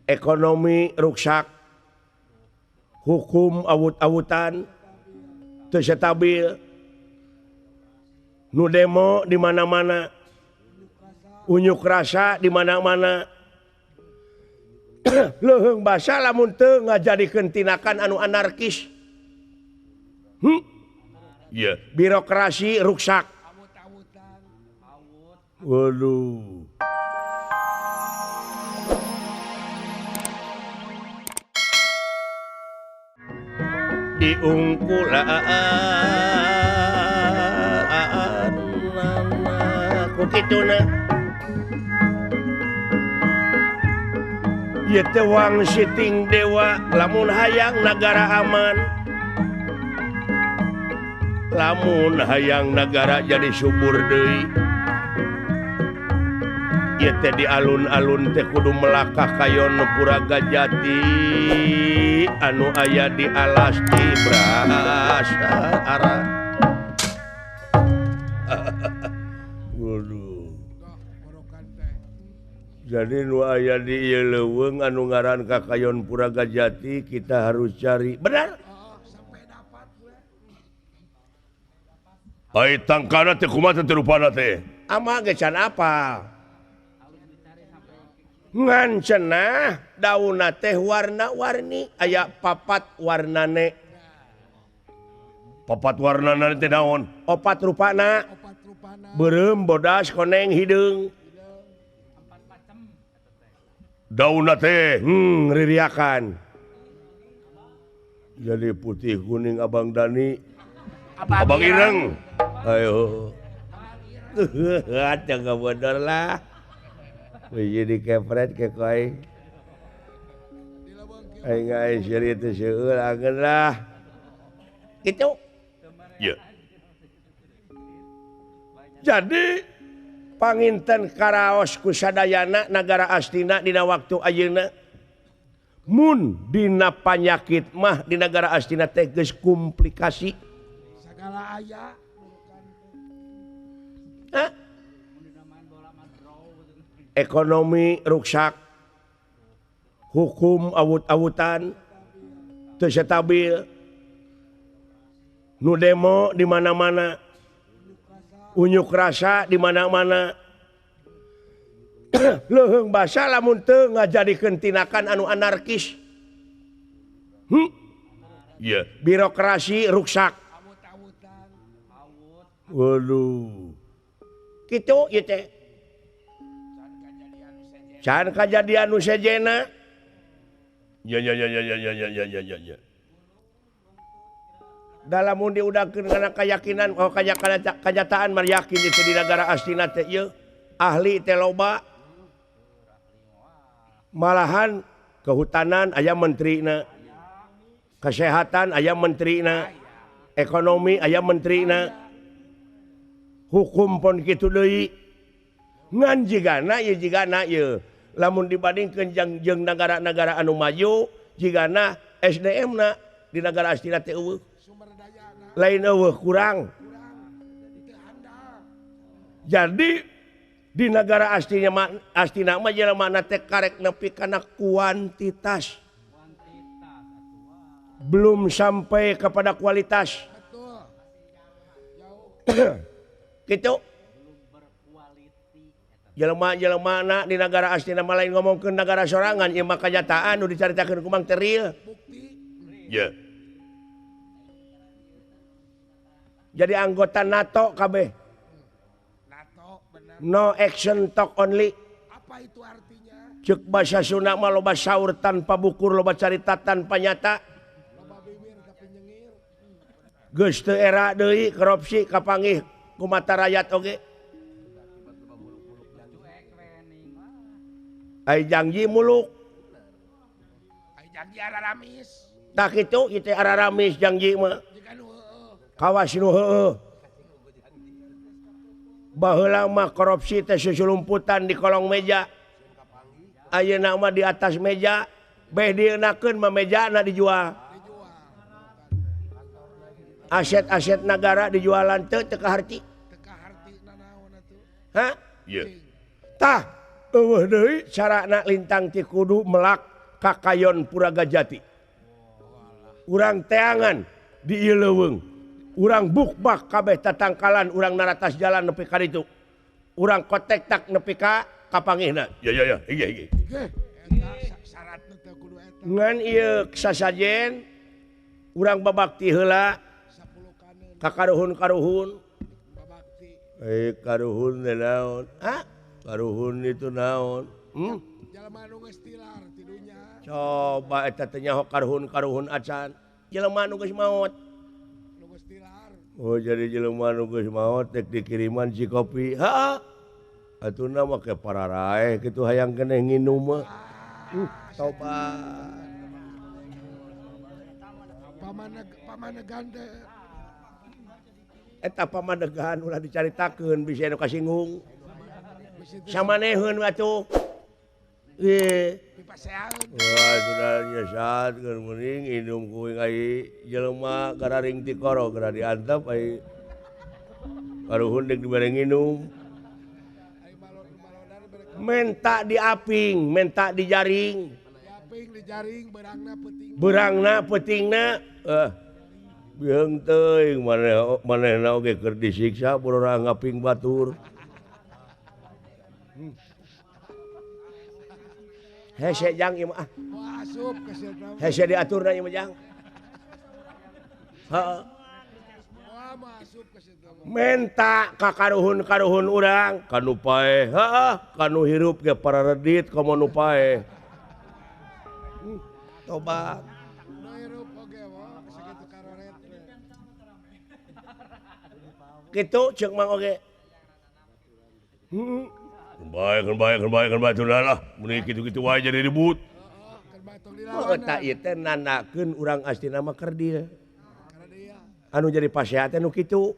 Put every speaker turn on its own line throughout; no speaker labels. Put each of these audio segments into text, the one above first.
Ekonomi ruksak, hukum awut-awutan, teu stabil, nu demo di mana-mana, unjuk rasa di mana-mana. Leuheung basa lamun teu ngajadikeun tindakan anu anarkis. Yeah. Birokrasi ruksak. Waduh. Diungkulan ku kituna ieu teh wangsiting dewa lamun hayang nagara aman, lamun hayang nagara jadi subur deui, ieu teh di alun-alun teh kudu melakah kayon Puraga Jati anu aya di alas Cibrasara. Waduh. Jadi nu aya di ieu leuweung anu ngaran Kakayon Puraga Jati kita harus cari. Benar?
Ai tangkana teh kumaha teh rupana teh?
Ama ge can apal. Ngan cenah daunna teh warna-warni, aya papat warnane.
Papat warnana teh naon?
Opat rupana. Beureum, bodas, koneng, hideung.
Daunna teh
ririakan. Jadi putih kuning Abang Dani,
Abang Ireng.
Ayo. Jangan bodor lah. Jadi kepret kekoi. Aing aing seuri teh seueur angeun lah. Kitu.
Ya.
Jadi panginten karaos ku sadayana nagara Astina dina waktu ayeuna. Mun dina panyakit mah di nagara Astina teh geus komplikasi.
Sagala aya.
Hah? Ekonomi ruksak, hukum awut-awutan, teu stabil, nu demo di mana-mana, unjuk rasa di mana-mana. Leuheung basa lamun teu ngajadikeun tindakan anu anarkis.
Yeah.
Birokrasi ruksak. Waduh. Kitu ieu teh. Can kajadian nu sejena.
Ya ya ya ya ya ya ya ya ya ya.
Dalam mun diudangkeun kana keyakinan, oh kanyataan mah yakin itu di nagara Astina teh ieu ahli teh loba. Malahan kehutanan aya menterina, kesehatan aya menterina, ekonomi aya menterina, hukum pun kitu deui. Ngan jigana ieu jigana ieu. Lamun dibandingkeun jeung nagara-nagara anu maju jigana SDM na di nagara Astina teh eueuh. Lain eueuh kurang. Jadi di nagara Astina Astina mah jelema teh karek nepi kana kuantitas. Belum sampai kepada kualitas. Gitu. Jelema-jelema na di nagara Astina mah lain ngomongkeun nagara sorangan ieu mah kanyataan nu dicaritakeun ku Mang Teril.
Ya.
Jadi anggota NATO kabeh.
NATO benar.
No action talk only.
Apa itu artinya?
Ceuk basa Sunda mah loba saur tanpa bukur, loba carita tanpa nyata.
Loba bibir tapi nyengir.
Geus teu era deui korupsi kapanggih ku mata rakyat oge. Ai janji muluk.
Ai janji araramis.
Tah kitu ieu teh araramis janji mah. Kawas nu heueuh. Baheula mah korupsi teh susulumputan di kolong meja. Ayeuna mah di atas meja, beh dieunakeun mah mejana dijual. Aset-aset nagara dijualan teu teu kaharti.
Teu kaharti nanaon atuh.
Hah?
Ieu.
Tah eueuh deui carana lintang ti kudu melak kakayon Puragajati. Urang teangan di ieu leuweung. Urang bukbak kabeh tatangkalan urang naratas jalan nepi ka ditu. Urang kotek tak nepi ka kapangihna.
Ya ya ya, iya iya.
Ngan ieu sasajen urang babakti heula ka karuhun-karuhun.
Karuhun teh naon?
Hah?
Karuhun itu naon?
Jelema nu geus tilar ti dunya.
Coba eta teh nyaho karuhun-karuhun acan. Jelema nu geus maot.
Nu geus tilar.
Oh jadi jelema nu geus maot rek dikiriman si kopi.
Heeh.
Atuna make pararaeh kitu hayang keneh nginum mah.
Tobat.
Pamanegan teh.
Eta pamanegan ulah dicaritakeun bisa anu kasinggung. Samaneheun atuh.
Wah sudah nyesat keur meuning inum kuing ai jelema gararing ti koro geura diantep ai karuhun deuk dibere nginum.
Menta diaping, menta dijaring.
Diaping dijaring beurangna peuting.
Beurangna peutingna
bieung teuing manehna oge keur disiksa purora ngaping batur.
Hese jang ieu mah.
Wah asup ka sieu.
Hese diaturna ieu mah jang. Heeh. Menta ka karuhun-karuhun urang
kanu paeh.
Heeh,
kanu hirup ge pararedit komo nu paeh.
Tobat.
Nu hirup oge wa sakitu karoret.
Kitu ceuk Mang oge.
Baik, lah. Mun kitu-kitu wae jadi ribut.
Oh, eta ieu teh nandakeun urang astina mah kerdil. Anu jadi pasea teh nu kitu.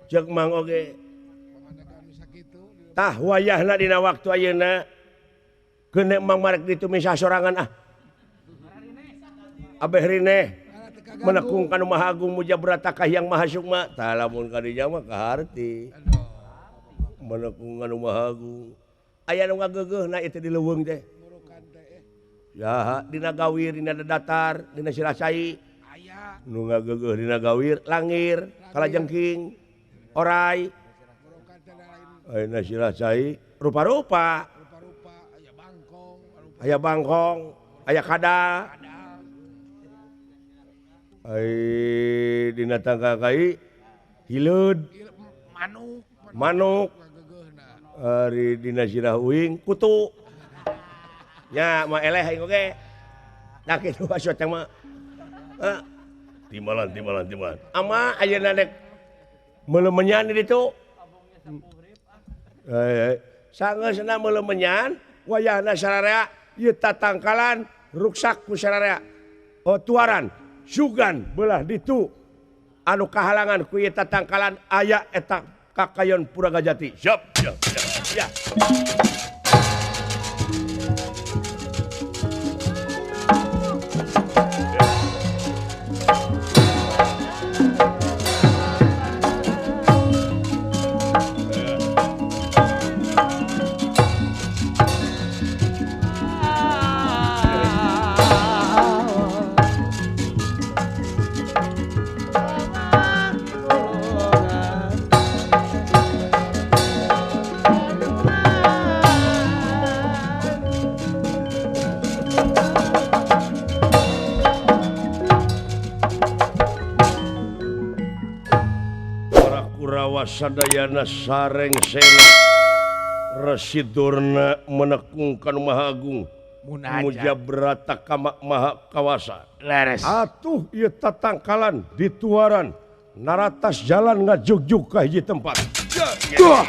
Ceuk Mang oge. Tah wayahna dina waktu ayeuna keun Mang marek ditu misah sorangan ah. Abeh rineh menekung kanu Maha Agung Mujabrata ka Hyang Maha Sukma.
Tah lamun ka dinya mah kaharti. Menekung kanu Maha Agung.
Aya nu ngageugeuhna ieu teh di leuweung teh.
Ya,
dina gawir, dina datar, dina sirah cai.
Aya
nu ngageugeuh dina gawir,
langir, kalajengking, orai.
Ayeuna sirah cai
rupa-rupa.
Rupa-rupa aya bangkong,
aya bangkong, aya kadal.
Ai dina tangka kai hileud
manuk
manuk
ari dina sirah uing
kutu nya mah eleh aing oge da kitu asup teh mah
timbalan
ama ayeuna dek meulemenyan di ditu sangeusna meulemenyan wayahna sararea ieu tatangkalan ruksak ku sararea oh tuaran sugan belah ditu anu kahalangan ku ieu tatangkalan aya eta kakayon Puragajati.
Siap siap
ya.
Sadayana sareng sena Resi Durna menekung kanu Maha Agung Mujabrata ka Maha Kawasa.
Leres.
Atuh ieu tatangkalan dituaran naratas jalan ngajugjug ka hiji tempat.
Duh.